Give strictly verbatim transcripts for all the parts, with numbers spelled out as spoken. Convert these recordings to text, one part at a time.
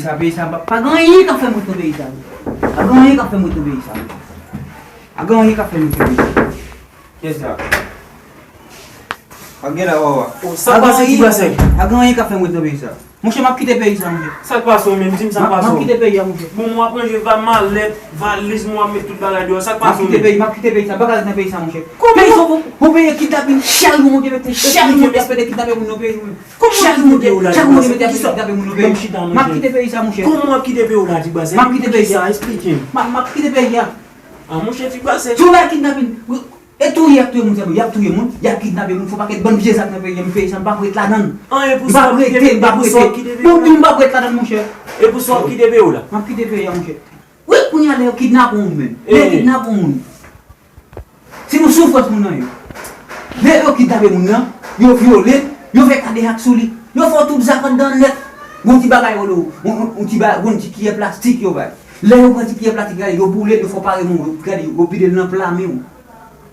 Sa peyi sa, pa, pa gen anyen k ap fè m ret nan peyi sa. Pa gen anyen k ap fè m ret nan peyi sa. Pa gen anyen k ap fè m ret nan peyi sa. Kiyès la? Pa gen la, wawa. Oh, sa k pase, ti bwasè? Pa gen anyen k ap fè m ret nan peyi sa. Monchè, m ap kite peyi sa, monchè. Sa k pase w menm? Di m sa k pase w. M ap kite peyi a, monchè. Bon, mwen ap ranje va malèt, valiz mwen, ap met tout bagay deyò. Sa k pase w menm? M ap kite peyi, m ap kite peyi sa. M pa ka ret nan peyi sa, monchè. Kòman? Peyi sa, yon peyi kidnapin, chak jou monte mete, chak jou monte ap mete kidnape moun nan peyi, wi. Kòman w kidnape yo la? Chak jou monte ap mete kidnape moun nan peyi. M ap kite peyi sa, monchè. Kòman w ap kite peyi w la, ti bwasè? M ap kite peyi sa. Esplike m. M ap kite peyi a. Ah, monchè, ti bwasè. Sou la kidnapin. E touye, y ap touye moun sèlman, y ap touye moun, y ap kidnape moun, fè yon pakèt bann vye zak nan peyi a, m peyi sa, m p ap ret ladan l. An, e pou sa w ap kite, e pou sa w ap kite peyi w la? Bon, m p ap ret ladan l, monchè. E pou sa w ap kite peyi w la? M ap kite peyi a, monchè. Wi, kounye a, lè yo kidnape yon moun menm. Lè yo kidnape yon moun. Se yon soufrans moun nan ye. Lè yo kidnape moun nan, yo vyole l, yo fè kadejak sou li. Yo fè w tout zak anndan nèt. Gon ti bagay yo, yon, yon, yon ti ba-, gon ti kiyè plastik yo bay. Lè yo pran ti kiyè plastik la, yo boule l, yo fè w pare moun, yo gade, yo vide l nan pla men w.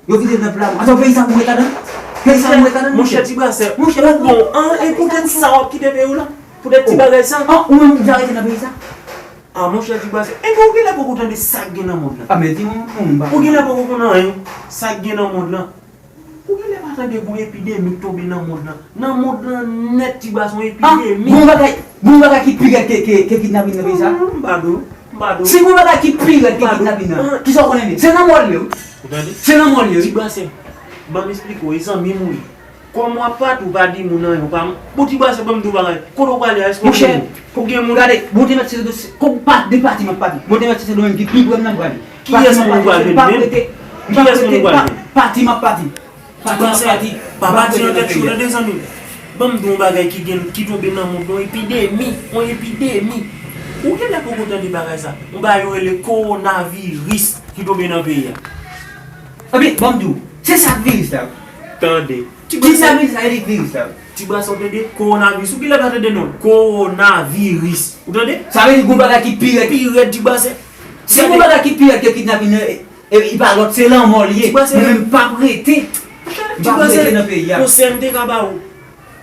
Yo vide l nan pla men w. Atò, peyi sa pou ret ladan? Peyi sa pou ret ladan, monchè? Monchè, ti bwasè, ou bon, an, e poutèt sa w ap kite peyi w la? Poutèt ti bagay sa? An, ou menm ou ja rete nan peyi sa? Ah, monchè, ti bwasè, e bon, ou genlè poko tande sa k gen nan mond lan. Ah, men di m, m pa konn. Ou genlè poko konn anyen sa k gen nan mond lan. Ou genlè pa tande gon epidemi k tonbe nan mond lan. Nan mond lan nèt, ti bwasè, yon epidemi. Ah, gon bagay, gon bagay ki pi rèd ke, ke, ke kidnapin nan peyi sa? M pa di w, m pa di w. Si gon bagay ki pi rèd ke kidnapin nan, kisa w konnen li? Se lanmò l ye, wi. Ou tande? Se lanmò l ye, wi. Ti bwasè, ban m esplike w, e zanmi m ou ye. Kòm w ap pati, ou pa di moun anyen, ou pa, bon, ti bwasè, ban m di w bagay. Kote w prale a, èske w gen moun? Monchè, ou gen moun? Gade, bon, te mèt se, se, ko-, pa, de pati m ap pati. Bon, te mèt se, se domèn ki pi pre m nan prale. Kiyès moun ou pral jwenn menm? Kiyès moun ou pral jwenn? Pati m ap pati. Pati m ap pati. Pa pati nan tèt cho, tande, zanmi m. Ban m di w yon bagay ki gen, ki tonbe nan mond lan, yon epidemi, yon epidemi. Ou genlè poko tande bagay sa. Yon bagay yo rele kowonaviris ki tonbe nan peyi a. Ebyen, ban m di w, se sa k viris la. Tande. Ti bwasè. Ti sa viris la, e li k viris la. Ti bwasè, ou tande? Kowonaviris. Ou genlè pa tande non l. Kowonaviris. Ou tande? Sa vle di gon bagay ki pi rèd. Pi rèd, ti bwasè. Si gon bagay ki pi rèd ke kidnapin nan, e, e, e pa lòt, se lanmò l ye. Ti bwasè. Mwen menm m p ap rete. M p ap rete nan peyi a. Konsèy m te ka ba ou.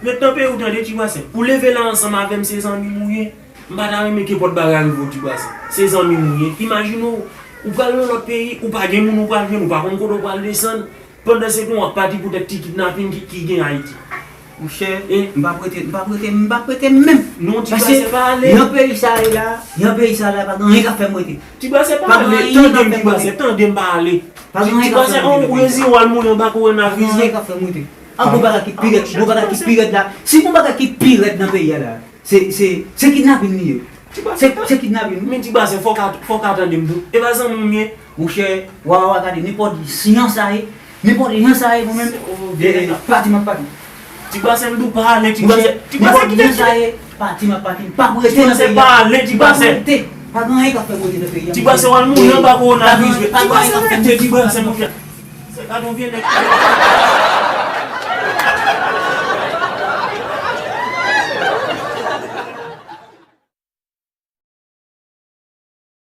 Ret nan peyi w, tande, ti bwasè. Ou leve la ansanm avè m, se zanmi m ou ye. M pa ta renmen kenpòt bagay rive w, ti bwasè. Se zanmi m ou ye. Imajine w, ou pral nan lòt peyi, ou pa gen moun ou pral jwenn, ou pa konn kote w pral desann. Pandan se tan w ap pati poutèt ti kidnapin ki, ki gen Ayiti. Monchè, m p ap rete, m p ap rete, m p ap rete menm. Non, ti bwasè, pa ale. Nan peyi sa ye la, nan peyi sa la, pa gen anyen k ap fè m rete. Ti bwasè, pa ale. Tande m, ti bwasè, tande m, pa ale. Pa gen anyen k ap fè m rete nan peyi sa. Ti bwasè, ou reziye w al mouri anba kowonaviris. Pa gen anyen k ap fè m rete. An, gon bagay ki pi rèd, gon bagay ki pi rèd la. Si gon bagay ki pi rèd nan peyi a la, se, se, se kidnapin li ye. Se, se kidnapin. Men ti bwasè, fò w ka, fò w ka tande m tou. E pa zanmi m ye. Monchè, wa, wa, gade, nenpòt jan sa ye, nenpòt jan sa ye, mwen menm, pati m ap pati. Ti bwasè, m di w pa ale, ti bwasè. Ti bwasè, kite, kite. Pati m ap pati. M p ap rete nan peyi a. Ti bwasè, pa ale, ti bwasè. M p ap rete. Pa gen anyen k ap fè m rete nan peyi a. Ti bwasè, w al mouri anba kowonaviris. Pa gen anyen k ap fè m rete. Ti bwasè, monchè. Se pa yon vye nèg.